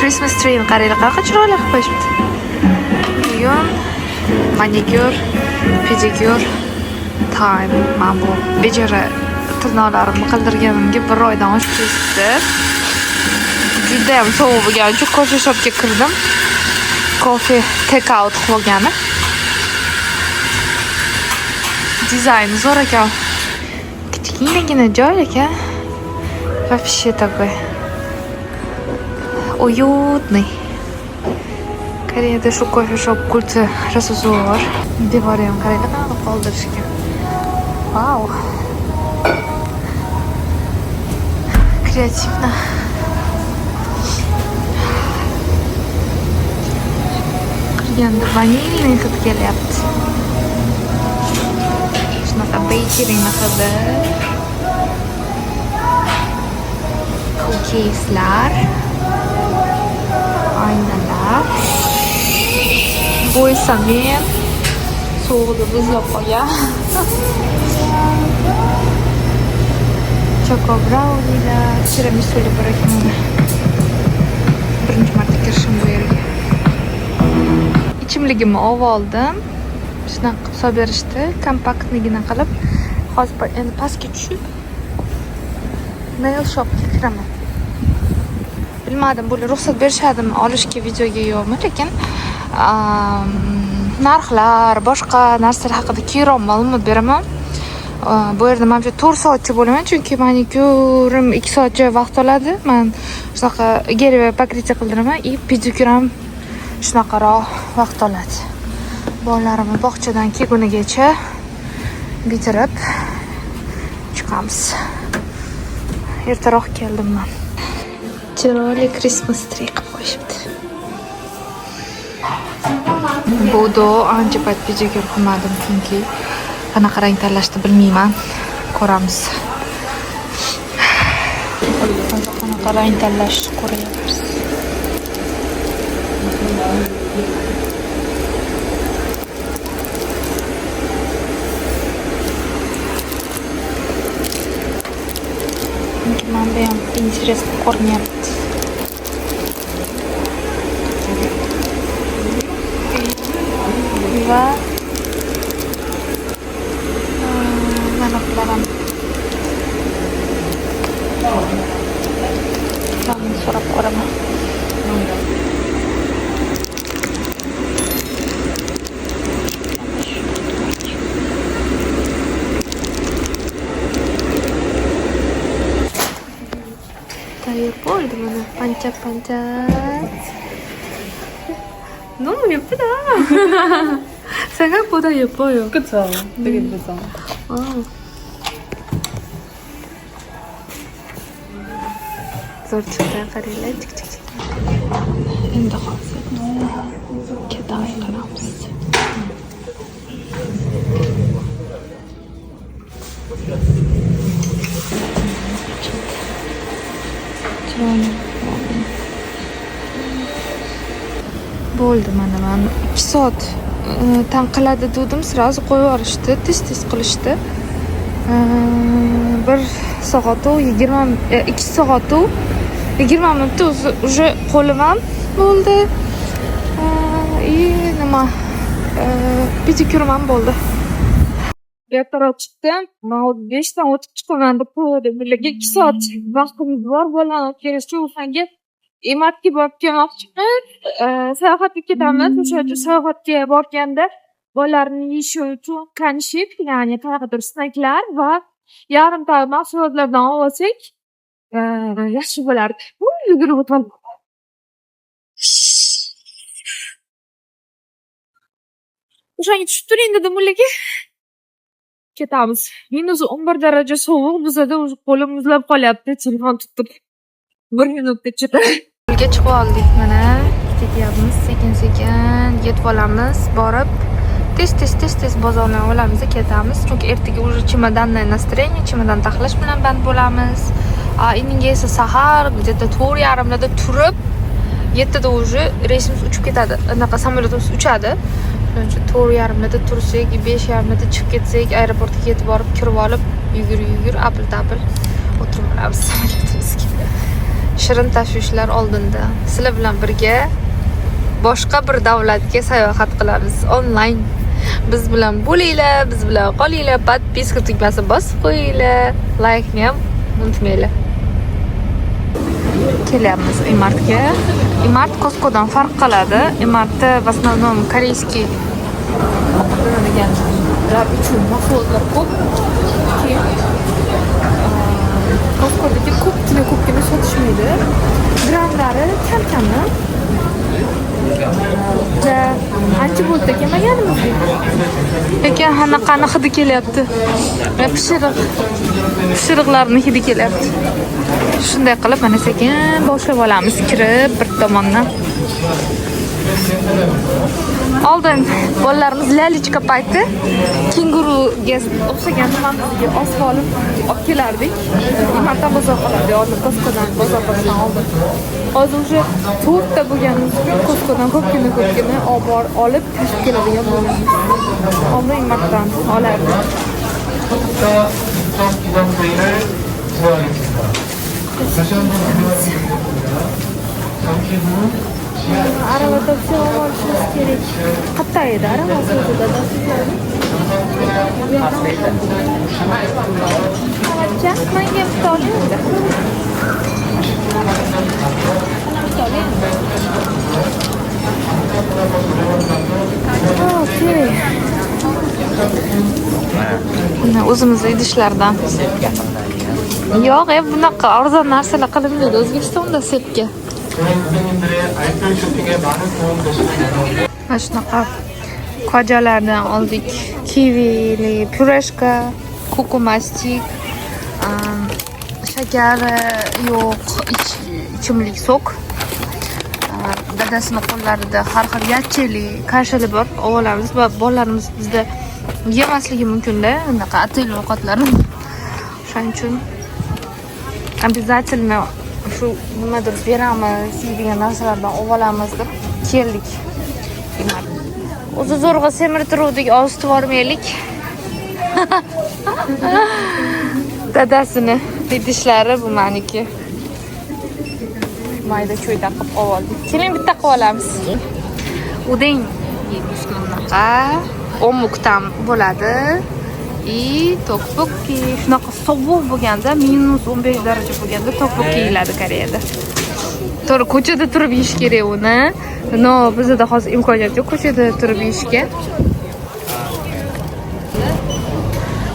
Christmas tree'ni qaranglar, qanaqa chiroyli qilib qo'yishibdi. Bugun manikyur, pedikyur time. Men bu bechora tirnoqlarimni qildirganimga bir oydan oshib ketdi. Judayam sovuq bo'lgani uchun kofe shopga kirdim. Kofe take out qilib olgani. Dizayni zo'r ekan. Kichkinagina joy ekan. Вообще такой уютный. Koreyada shu kofe shop kulti rosa zo'r. Devori ham qaranglar qanaqa qoldirishgan. Vau. Креативно. Kirganda ванильный hid kelyapti. Shunaqa bakeryni hidi. Cookieslar. Aynalar. Bu esa men sovuqda muzlab qolgan. Choco brownielar, tiramisuli bor ekan mana. Birinchi marta kirishim bu yerga. Ichimligimni olib oldim. Shunaqa qilib solib berishdi, kompaktnigina qilib. Hozir endi pastga tushib nail shopga kiraman. Bilmadim, bular ruxsat berishadimi olishga videoga yo'qmi, lekin narxlar, boshqa narsalar haqida keyinroq ma'lumot beraman. Bu yerda manimcha 4 soatcha bo'laman, chunki manikyurim 2 soatcha vaqt oladi. Men shunaqa гелевое покрытие qildiraman и pedikyur ham shunaqaroq vaqt oladi. Bolalarimni bog'chadan kelgunigacha bitirib chiqamiz. Ertaroq keldim men. Chiroyli Christmas tree qilib qo'yishibdi. Bu do ancha payt pedikyur qilmadim, chunki qanaqa rang tanlashni bilmayman. Ko'ramiz. Hozir qanaqa rang tanlashni ko'ryapmiz. Chunki manda ham интересно ko'rinyapti. Va mana bular ham. Bularni so'rab ko'raman. Tayyor bo'ldi mana pancha-pancha. 너무 예쁘다. 생각보다 예뻐요. 그쵸? 되게 예쁘죠? 어. Zo'r chiqdi, qaranglar. Chik chik chik. Endi hozir keday qilamiz. Chiroyli bo'ldi. Bo'ldi mana man 2 soat tanqiladi dedim, сразу qo'yib yuborishdi, tez-tez qilishdi. 1 soatu 20 2 soatu 20 minutda o'zi уже qo'lim ham bo'ldi. И nima pedikyurim ham bo'ldi. Ertaroq chiqdim. Man 5 dan o'tib chiqaman deb qo'ydim. Lekin 2 soat vaqtimiz bor, bolani olib kelish uchun Uxanga Ematga borib kelmoqchimiz. Sayohatga ketamiz. O'sha uchun sayohatga borganda bolalarni yeyishi uchun kanshik, ya'ni qanaqadir snacklar va yarim tayyor mahsulotlardan olib olsak, yaxshi bo'lardi. Yugurib o'tib. O'shanga tushib turing dedim ularga. Ketamiz. -11 daraja sovuq, bizada уже qo'lim muzlab qolyapti, telefon tutib. 1 minutda ichida. Yo'lga chiqib oldik mana. Ketyapmiz, sekin-sekin yetib olamiz, borib tez-tez tez-tez bozordan olamiz, ketamiz. Chunki ertaga уже чемоданное настроение, chemodan taxlash bilan band bo'lamiz. Indinga esa sahar где-то 4:30larda turib 7da уже reysimiz uchib ketadi. Anaqa samolyotimiz uchadi. Shuning uchun 4:30larda tursak, 5:30larda chiqib ketsak, aeroportga yetib borib, kirib olib, yugur-yugur, apil-tapil o'tirib olamiz samolyotimizga. Shirin tashvishlar oldinda. Sizlar bilan birga boshqa bir davlatga sayohat qilamiz onlayn. Biz bilan bo'linglar, biz bilan qolinglar, подписка tugmasini bosib qo'yinglar, laykni ham unutmanglar. Kelyapmiz Imartga. Imart Costco'dan farq qiladi. Imartda в основном корейский ovqatlanadiganlar uchun mahsulotlar ko'p. Keyin Costco'dagi ko'pgina ko'pgina sotishmaydi. Grammlari kam-kamdan. Ja, ancha bo'ldi kelmaganimizga. Lekin qanaqa hidi kelyapti. Pishiriqlarning hidi kelyapti. Shunday qilib mana sekin boshlab olamiz, kirib bir tomondan. Oldin bolalarimiz lalichka payti kenguruga o'xshagan nimamizga osib olib olib kelardik. Imartdan bozor qilardik, oldin Costco'dan bozor qilishdan oldin. Hozir уже 4 ta bo'lganimiz uchun Costco'dan ko'pgina ko'pgina olib tashib keladigan bo'lganmiz. Oldin Imartdan olardik. Arava topsa olishimiz kerak. Qayerda edi aravasi o'zi dadasi? Aravacha menga bitta oling unda. Bitta oling. Okey. Mana o'zimiz idishlardan. Yo'q, bunaqa arzon narsalar qilinmaydi O'zbekistonda sepga. Mana shunaqa kojalardan oldik. Kivili pureshka, kukumastik, shakari yo'q, ichimlik sok. Dadasini qo'llarida har xil yacheli, kashali bor, olamiz va bolalarimiz bizda yemasligi mumkin-da, bunaqa otel ovqatlarini. Shuning uchun обязательно shu nimadir beramiz, yeydigan narsalardan olamiz deb keldik. O'zi zo'rg'a semirtiruvdik, ozitib yubormaylik. Dadasini idishlari bu meniki. Mayda cho'yda qilib oldik. Keling bitta qilib olamiz. Udeng yeymiz bunaqa. Omukdan bo'ladi. И tteokbokki shunaqa sovuq bo'lganda, -15 daraja bo'lganda tteokbokki yeyiladi Koreyada. To'g'ri, ko'chada turib yeyish kerak uni. No, bizda hozir imkoniyat yo'q ko'chada turib yeyishga.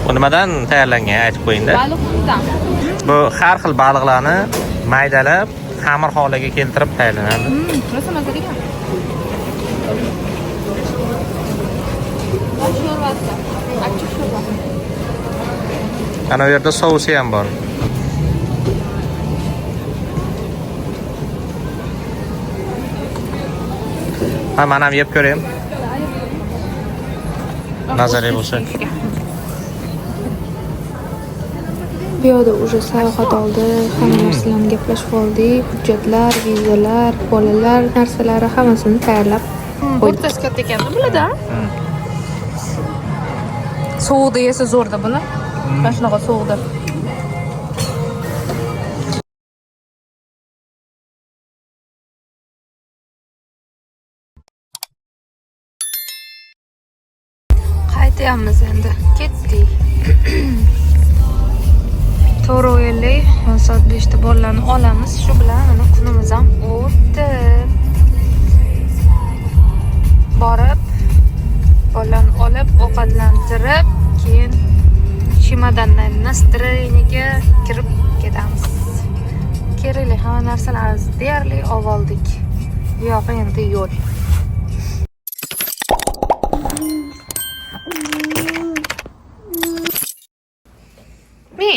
Bu nimadan tayyorlangan aytib qo'ying-da. Baliq unidan. Bu har xil baliqlarni maydalab, xamir holiga keltirib tayyorlanadi. Rosa mazali ekan. Sho'rvasi. Achchiq sho'rva. Ana u yerda sousi ham bor. Ha, men ham yeb ko'rayim. Mazali bo'lsa. Bu yoqda уже sayohat oldi, hamma narsalarni gaplashib oldik, hujjatlar, vizalar, bolalar narsalari hammasini tayyorlab qo'ydik. O'rtasi katta ekanda bularda. Sovuqda yesa zo'rda buni. Mana shunaqa sovuqda. Qaytyapmiz endi. Ketdik. 4:50, soat 5 da bolalarni olamiz. Shu bilan mana kunimiz ham o'tdi. Borib bolalarni olib, ovqatlantirib, keyin chemodandan настроениеga kirib ketamiz. Kerakli hamma narsalarimizni deyarli oldik. Bu yog'i endi yo'l. Mi?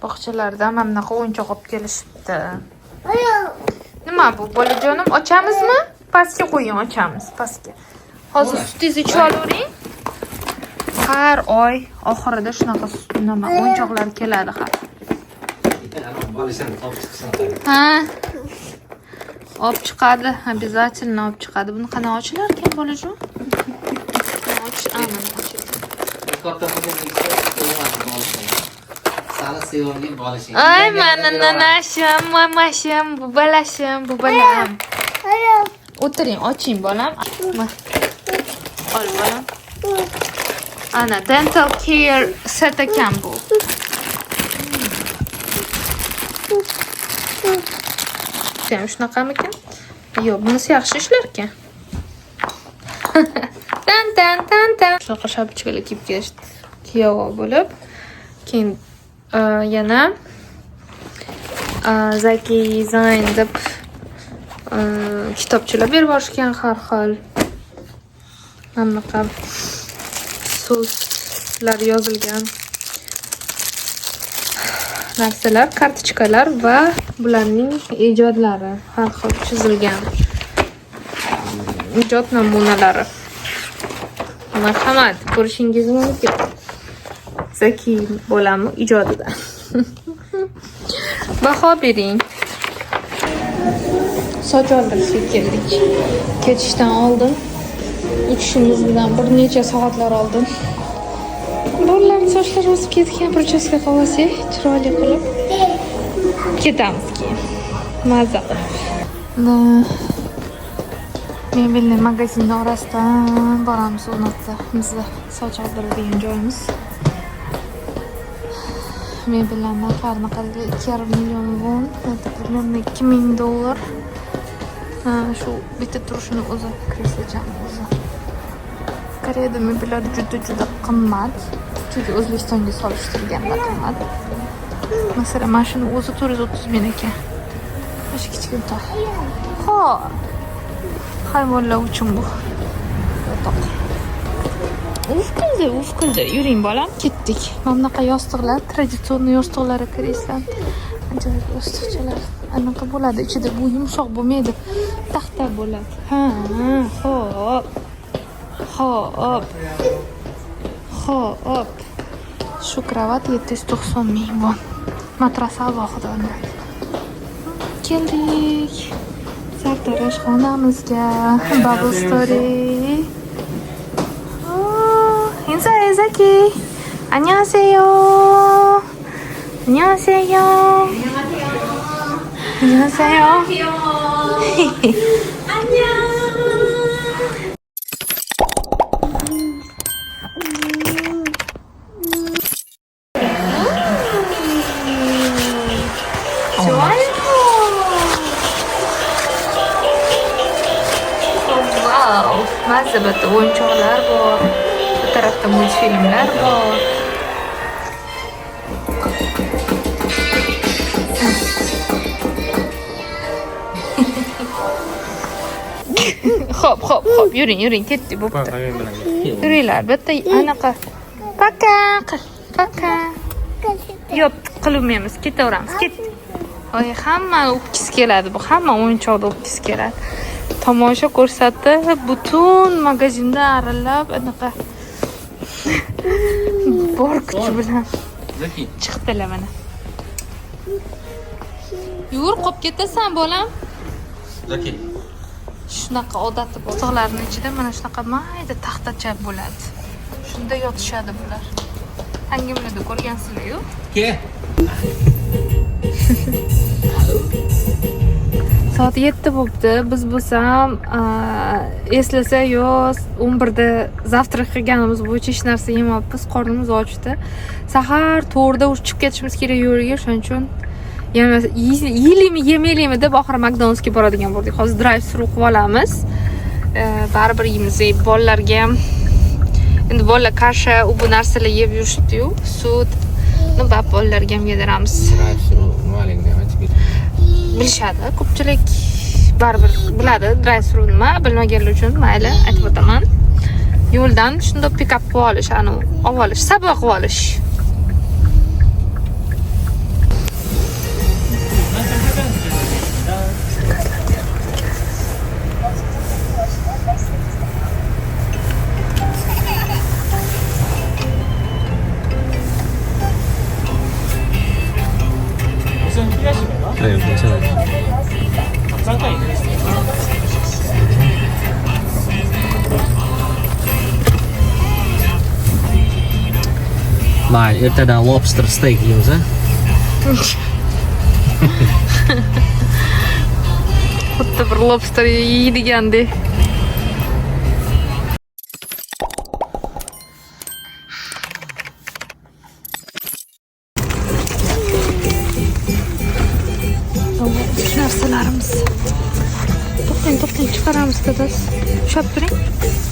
Bog'chalardan mana bunaqa o'yinchoq olib kelishibdi. Nima bu bolajonim, ochamizmi? Pastga qo'ying, ochamiz, pastga. Hozir sutingizni ichib olavering. Har oy oxirida shunaqa nima o'yinchoqlar keladi har. Ha. Olib chiqadi, обязательно olib chiqadi. Buni qanaqa ochilar ekan bolajon? Och, mana ochildi. Hali sevimli bolishing. Ay, mani nanashim, mamashim, bubalashim, bubalam. O'tiring, oching bolam. Ma. Ol bolam. Ana dental care set ekan bu. Ham shunaqamikan? Yo'q, bunisi yaxshi ishlar ekan. Tan tan tan tan. Shunaqa шапочка lar kiyib kelishdi. Kuyov bo'lib. Keyin yana Zaki Zayn deb kitobchalar berib yuborishgan har xil. Mana bunaqa so'zlar yozilgan narsalar, kartochkalar va bularning ijodlari, har xil chizilgan ijod namunalari. Marhamat, ko'rishingiz mumkin. Zaki bolamni ijodidan. Baho bering. Soch oldirishga keldik. Ketishdan oldin, uchishimizdan bir necha soatlar oldin. Bolalarning sochlari o'sib ketgan, прическа qilib olsak, chiroyli qilib ketamiz keyin. Maza qilib. Mebelniy magazinni orasidan boramiz unaqa bizni soch oldiradigan joyimiz. Mebellar narxlarini qaranglar, 2,5 million won, это примерно 2000 dollar. Ha, shu bitta turishini o'zi, kreslochani o'zi. Koreyada mebellar juda juda qimmat. Chunki O'zbekistonga solishtirganda qimmat. Masalan, mana shuni o'zi 430 ming ekan. Mana shu kichkintoy. Xo'p. Hayvonlar uchun bu yotoq. Uf qildi, uf qildi. Yuring bolam, ketdik. Mana bunaqa yostiqlar, традиционный yostiqlar koreyslar. Ajoyib yostiqchalar. Anaqa bo'ladi, ichida bu yumshoq bo'lmaydi. Taxta bo'ladi. Ha, xo'p. Xo'p. Xo'p. Shu kravat 790 ming won. Matrasi alohida olinadi. Keldik. Sartaroshxonamizga. Bubble Story. 인사해, 자기. 안녕하세요. 안녕하세요. 안녕하세요. 안녕. 좋아요. Vau, mazza, bu yerda o'yinchoqlar bor. Bu tarafda multfilmlar bor. Xo'p, xo'p, xo'p, yuring, yuring, ketdik, bo'pti. Yuringlar, bu yerda anaqa. Пока, qil, пока. Yo'q, qilmaymiz, ketaveramiz, ketdik. Oy, hamma o'pkisi keladi, bu hamma o'yinchoqni o'pkisi keladi. Tomosha ko'rsatib, butun magazinda aralab, anaqa bor kuchi bilan Zaki. chiqdilar mana. Yur, qolib ketasan bolam. Zaki. Shunaqa odati bor. Tog'larning ichida mana shunaqa mayda taxtacha bo'ladi. Shunda yotishadi bular. Hangimlarda ko'rgansizlar-yu. Ke. Soat 7 bo'libdi. Biz bo'lsam, eslasa yoz 11da завтрак qilganimiz bo'yicha hech narsa yemabmiz, qornimiz ochdi. Sahar 4da уже chiqib ketishimiz kerak yo'lga, shuning uchun yeylikmi, yemaylikmi deb oxiri McDonald'sga boradigan bo'ldik. Hozir drive thru qilib olamiz. Baribir yeymiz. Bolalarga ham endi bolalar kasha, u bu narsalar yeb yurishibdi-yu, sut. Ну, bolalarga ham yediramiz. Drive thru nimaligini ham aytib ket. Bilishadi ko'pchilik, baribir biladi drive thru nima. Bilmaganlar uchun mayli, aytib o'taman. Yo'ldan shundoq pick up qilib olish, anavi olib olish, sabab qilib olish. 네, 괜찮아요. Mayli, ertadan lobster steak yeymiz, a? Xuddi bir lobster yeydigandek. Narsalarimiz. To'xtang, to'xtang, chiqaramiz, dadasi. Ushlab turing.